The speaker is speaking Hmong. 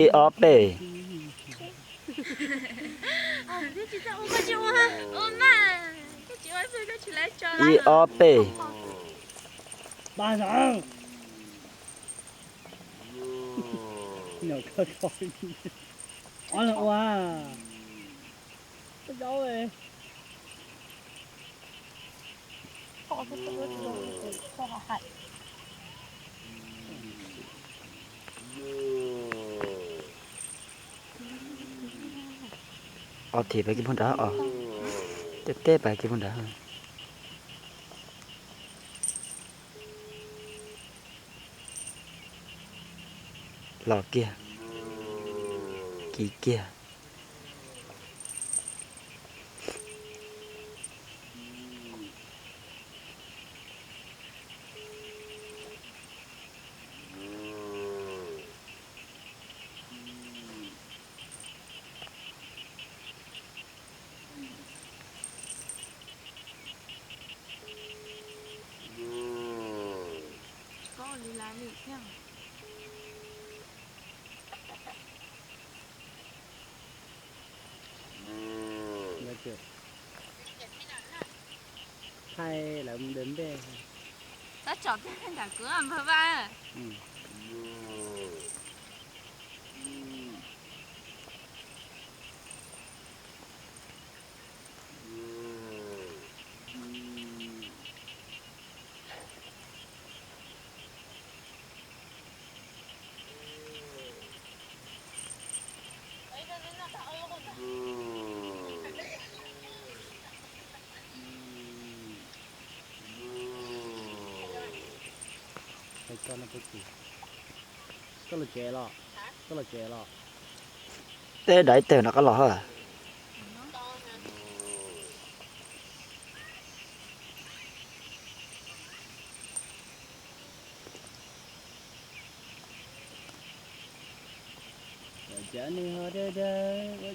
Ib ob peb. Ib ob peb. Ob thiv pab kiag puag nrad os. Tej teb pab kiag puag nrad. Los kiag. Kiv kiag. Thaij lawv mus dawm npej. Tab tsom kiag nram kwv npawg Vaj. Koj los tsev los? Koj los tsev los? Tej daim tawg no qab los hos. Cov nws ho dawb dawb ua